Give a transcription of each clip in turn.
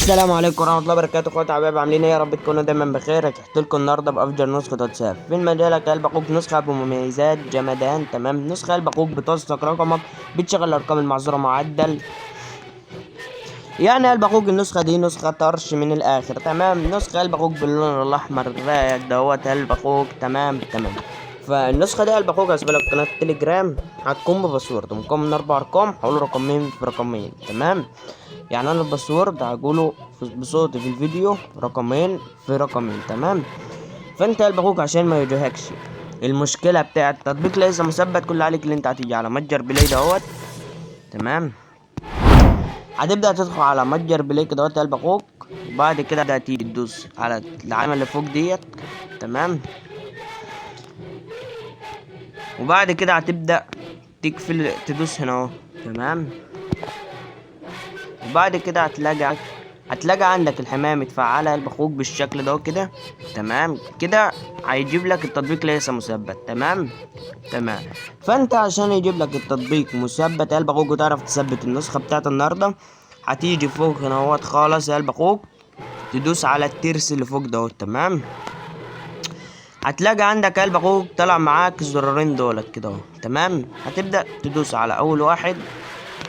السلام عليكم ورحمة الله وبركاته. اخواتي حبايبي، عاملين ايه؟ يا رب تكونوا دايما بخير. هتحط لكم النهارده بافجر نسخه واتساب في المجال. قلب اخوك نسخه بمميزات جمدان. تمام، نسخه قلب اخوك بتوثق رقمك، بتشغل الارقام المعذوره معدل. يعني قلب اخوك النسخة دي نسخه طرش من الاخر. تمام، نسخه قلب اخوك باللون الاحمر الرايق دوت قلب اخوك. تمام تمام، فالنسخه دي قلب اخوك هسيب لك قناة التليجرام، هتكون ب password مكون من 4 ارقام، هقول رقمين في رقمين. تمام، يعني انا ال password هقوله بصوتي في الفيديو، رقمين في رقمين. تمام، فانت قلب اخوك عشان ما يواجهكش المشكلة بتاعه التطبيق ليس مثبت، كل عليك اللي انت هتيجي على متجر بلاي دوت. تمام، هتبدا تدخل على متجر بلاي كده قلب اخوك، وبعد كده تبدا تيجي تدوس على العلامة اللي فوق ديت. تمام، وبعد كده هتبدا تقفل، تدوس هنا اهو. تمام، وبعد كده هتلاقي عندك الحماية متفعلة قلب اخوك بالشكل ده كده. تمام كده، هيجيب لك التطبيق ليس مثبت. تمام تمام، فانت عشان يجيب لك التطبيق مثبت قلب اخوك وتعرف تثبت النسخة بتاعت النهاردة، هتيجي فوق هنا اهوت خالص قلب اخوك، تدوس على الترس اللي فوق دوت. تمام، هتلاقي عندك قلب اخوك طلع معاك الزرارين دولت كده اهو. تمام، هتبدأ تدوس على اول واحد،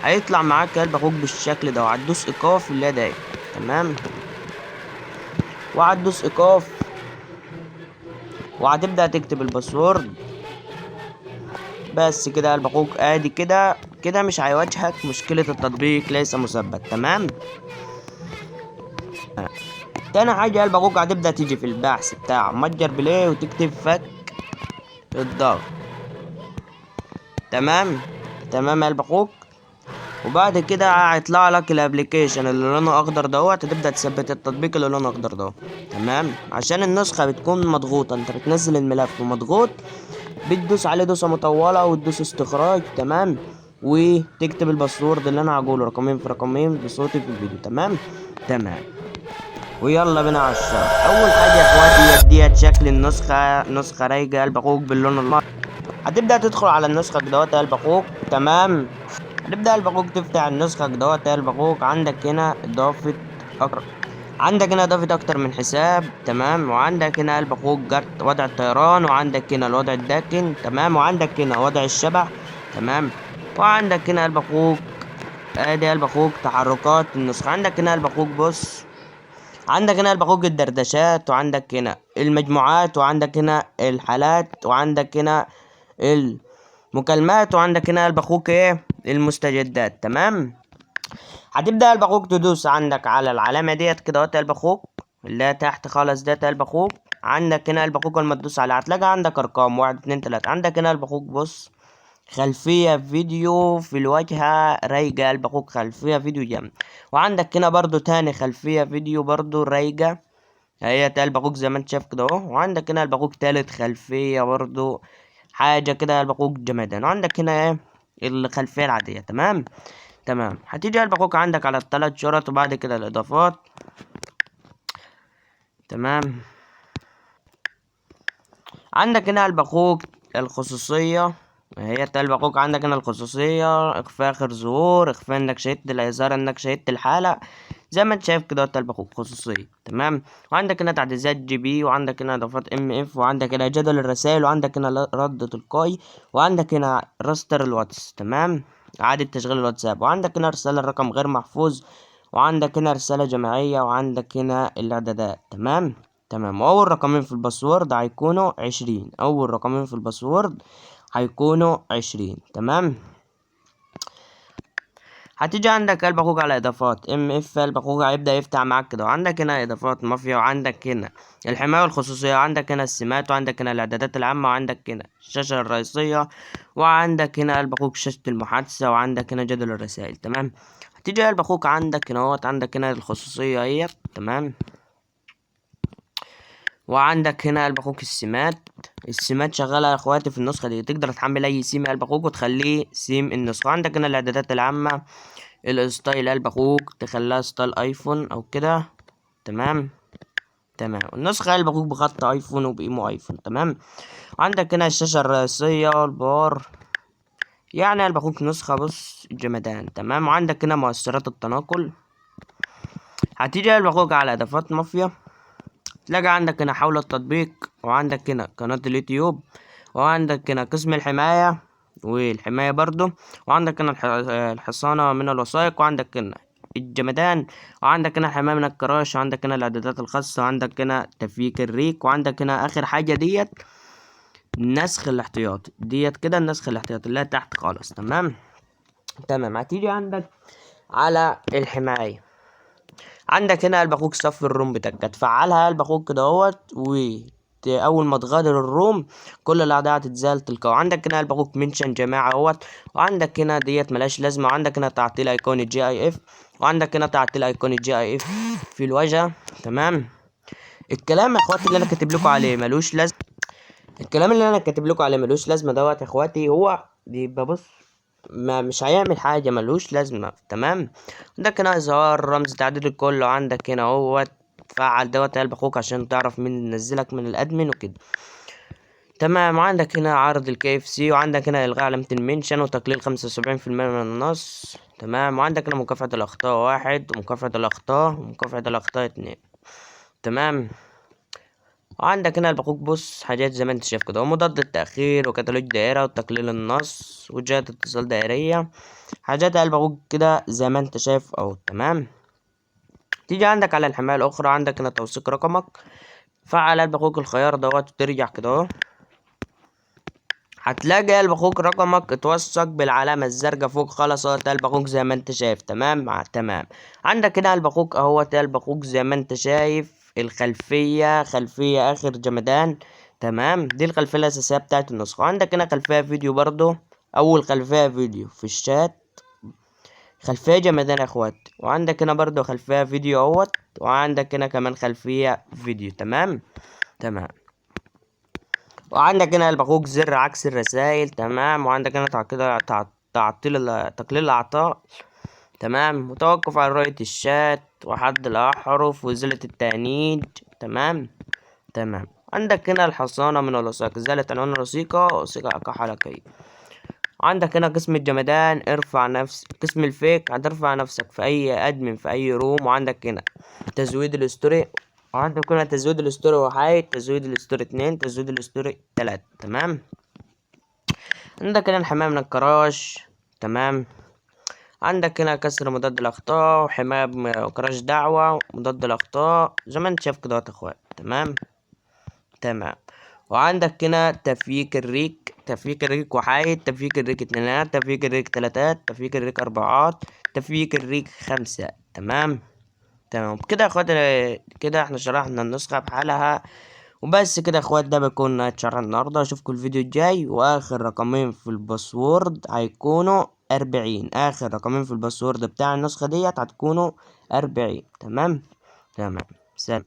هيطلع معاك قلب اخوك بالشكل ده، وهتدوس ايقاف اللي هي ده. تمام، وهتدوس ايقاف وهتبدأ تكتب ال password بس كده قلب اخوك. ادي كده كده مش هيواجهك مشكلة التطبيق ليس مثبت. تمام، تاني حاجة قلب اخوك هتبدأ تيجي في البحث بتاع متجر بلاي وتكتب فك الضغط. تمام تمام قلب اخوك، وبعد كده هيطلع لك ال application اللي لونه اخضر دوت، هتبدا تثبت التطبيق اللي لونه اخضر دوت. تمام، عشان النسخة بتكون مضغوطه، انت بتنزل الملف ومضغوط، بتدوس عليه دوسة مطولة وتدوس استخراج. تمام، وتكتب ال password اللي انا هقوله رقمين في رقمين بصوتي في الفيديو. تمام تمام، ويلا بينا على الشرح. اول حاجة يا اخواتي ديت شكل النسخة، نسخه رايقة قلب اخوك باللون الاحمر. هتبدا تدخل على النسخة دوت قلب اخوك. تمام، هتبدا قلب اخوك تفتح النسخة دوت قلب اخوك. عندك هنا اضافه اكتر، عندك هنا اضافه اكتر من حساب. تمام، وعندك هنا قلب اخوك جرت وضع الطيران، وعندك هنا الوضع الداكن. تمام، وعندك هنا وضع الشبح. تمام، وعندك هنا قلب اخوك ادي قلب اخوك تحركات النسخة. عندك هنا قلب اخوك بص، عندك هنا قلب اخوك الدردشات، وعندك هنا المجموعات، وعندك هنا الحالات، وعندك هنا المكالمات، وعندك هنا قلب اخوك ايه المستجدات. تمام، هتبدا قلب اخوك تدوس عندك على العلامة ديت كده اهوت قلب اخوك اللي هي تحت خالص ديت قلب اخوك. عندك هنا قلب اخوك لما تدوس عليها هتلاقي عندك ارقام 1 2 3. عندك هنا قلب اخوك بص خلفية فيديو في الواجهة رايقة قلب اخوك، خلفية فيديو جامد. وعندك هنا برضو تاني خلفية فيديو برضو رايقة هي قلب اخوك زي ما انت شايف كده اهو. وعندك هنا قلب اخوك تالت خلفية برضو حاجة كده قلب اخوك جمدان. وعندك هنا ايه الخلفية العادية. تمام تمام، هتيجي قلب اخوك عندك على التلات شرط وبعد كده الاضافات. تمام، عندك هنا قلب اخوك الخصوصية، هي قلب اخوك عندك هنا الخصوصية، اخفاء اخر ظهور، اخفاء انك شهدت الاظهار انك شهدت الحالة زي ما انت شايف كده قلب اخوك خصوصية. تمام، وعندك هنا تعزيزات GB، وعندك هنا اضافات MF، وعندك هنا جدول الرسائل، وعندك هنا رد تلقائي، وعندك هنا restart الواتس. تمام، اعادة تشغيل الواتساب، وعندك هنا رسالة الرقم غير محفوظ، وعندك هنا رسالة جماعية، وعندك هنا الاعدادات. تمام تمام، واول رقمين في ال password هيكونوا 20، اول رقمين في ال password هيكونوا 20. تمام، هتيجي عندك قلب اخوك على اضافات MF، قلب اخوك هيبدا يفتح معاك كده. وعندك هنا اضافات مافيا، وعندك هنا الحماية والخصوصيه، وعندك هنا السمات، وعندك هنا الاعدادات العامة، وعندك هنا الشاشة الرئيسية، وعندك هنا قلب اخوك شاشة المحادثة، وعندك هنا جدول الرسائل. تمام، هتيجي قلب اخوك عندك هنا اهوت، عندك هنا الخصوصية اهي. تمام، وعندك هنا قلب اخوك السمات، السمات شغالة يا اخواتي في النسخة دي، تقدر تحمل اي سيم قلب اخوك وتخليه سيم النسخة. عندك هنا الاعدادات العامة، ال style قلب اخوك تخليها style ايفون او كده. تمام تمام، النسخة قلب اخوك بخط ايفون وبايمو ايفون. تمام، عندك هنا الشاشة الرئيسية والبار، يعني قلب اخوك نسخه بص جمدان. تمام، وعندك هنا مؤثرات التناقل. هتيجي يا قلب اخوك على اضافات مافيا، تلاقي عندك هنا حول التطبيق، وعندك هنا قناة اليوتيوب، وعندك هنا قسم الحماية والحماية برضو، وعندك هنا الحصانة من الوثائق، وعندك هنا الجمدان، وعندك هنا الحماية من ال crash، وعندك هنا الاعدادات الخاصة، وعندك هنا تفييك ال REC، وعندك هنا اخر حاجة ديت النسخ الاحتياطي ديت كده، النسخ الاحتياطي اللي هي تحت خالص. تمام تمام. هتيجي عندك على الحماية، عندك هنا قلب اخوك صف ال room بتاعك، هتفعلها قلب اخوك كده اهوت، اول ما تغادر ال room كل الاعضاء هتتزال تلقائي. وعندك هنا قلب اخوك mention جماعة اهوت، وعندك هنا ديت ملهاش لازمه، وعندك هنا تعطيل ايقونة GIF، وعندك هنا تعطيل ايقونة GIF في الواجهة. تمام. الكلام يا اخواتي اللي انا كاتب لكم عليه ملوش لازمه، الكلام اللي انا كاتب لكم عليه ملوش لازمه دوت يا اخواتي، هو بيبقى بص ما مش هيعمل حاجة، ملوش لازمه. تمام. عندك هنا اظهار رمز تعديل الكل، وعندك هنا اهوت فعل دوت يا قلب اخوك عشان تعرف مين نزلك من ال admin وكده. تمام. وعندك هنا عرض ال KFC، وعندك هنا الغاء علامة ال mention وتقليل 75% من النص. تمام. وعندك هنا مكافحة الاخطاء 1، ومكافحة الاخطاء، ومكافحة الاخطاء 2. تمام. وعندك هنا الباقوك بص حاجات زي ما انت شايف كده، ومضاد التأخير، وكتالوج دائرة، وتقليل النص، وجهات اتصال دائرية، حاجات قلب كده زي ما انت شايف اهو. تمام. تيجي عندك على الحماية الأخرى، عندك هنا توثيق رقمك، فعل قلب اخوك الخيار دوت وترجع كده اهو، هتلاقي قلب اخوك رقمك اتوثق بالعلامة الزرقاء فوق خالص اهو قلب اخوك زي ما انت شايف. تمام تمام. عندك هنا قلب اخوك اهوت قلب اخوك زي ما انت شايف، الخلفية خلفية اخر جمدان. تمام. دي الخلفية الاساسية بتاعت النسخة. عندك هنا خلفية فيديو برضو، اول خلفية فيديو في الشات، خلفية جمدان يا اخوات. وعندك هنا برضو خلفية فيديو اهوت، وعندك هنا كمان خلفية فيديو. تمام تمام. وعندك هنا قلب اخوك زر عكس الرسائل. تمام. وعندك هنا تعطيل تقليل الاعطاء. تمام. وتوقف على رؤية الشات، وحد الأحرف، وإزالة التأنيج. تمام تمام. عندك هنا الحصانة من الوثائق، إزالة عنوان الوثيقة، وثيقة كحلقية. عندك هنا قسم الجمدان، ارفع نفس قسم ال fake، هترفع نفسك في أي admin في أي room. وعندك هنا تزويد ال story، وعندك هنا تزويد ال story 1، تزويد ال story 2، تزويد ال story 3. تمام. عندك هنا الحماية من ال crash. تمام. عندك هنا كسر مضاد الأخطاء، وحماية و crash دعوة، مضاد الأخطاء زي ما انت شايف كده يا اخوات. تمام تمام. وعندك هنا تفييك ال REC، تفييك ال REC 1، تفييك ال REC 2، تفييك ال REC 3، تفييك ال REC 4، تفييك ال REC 5. تمام تمام. كده يا اخوات كده احنا شرحنا النسخة بحالها وبس كده يا اخوات. ده بيكون نهاية شرح النهاردة، اشوفكم الفيديو الجاي. واخر رقمين في ال password هيكونوا 40، اخر رقمين في ال password بتاع النسخة ديت هتكونوا 40. تمام تمام. سلام.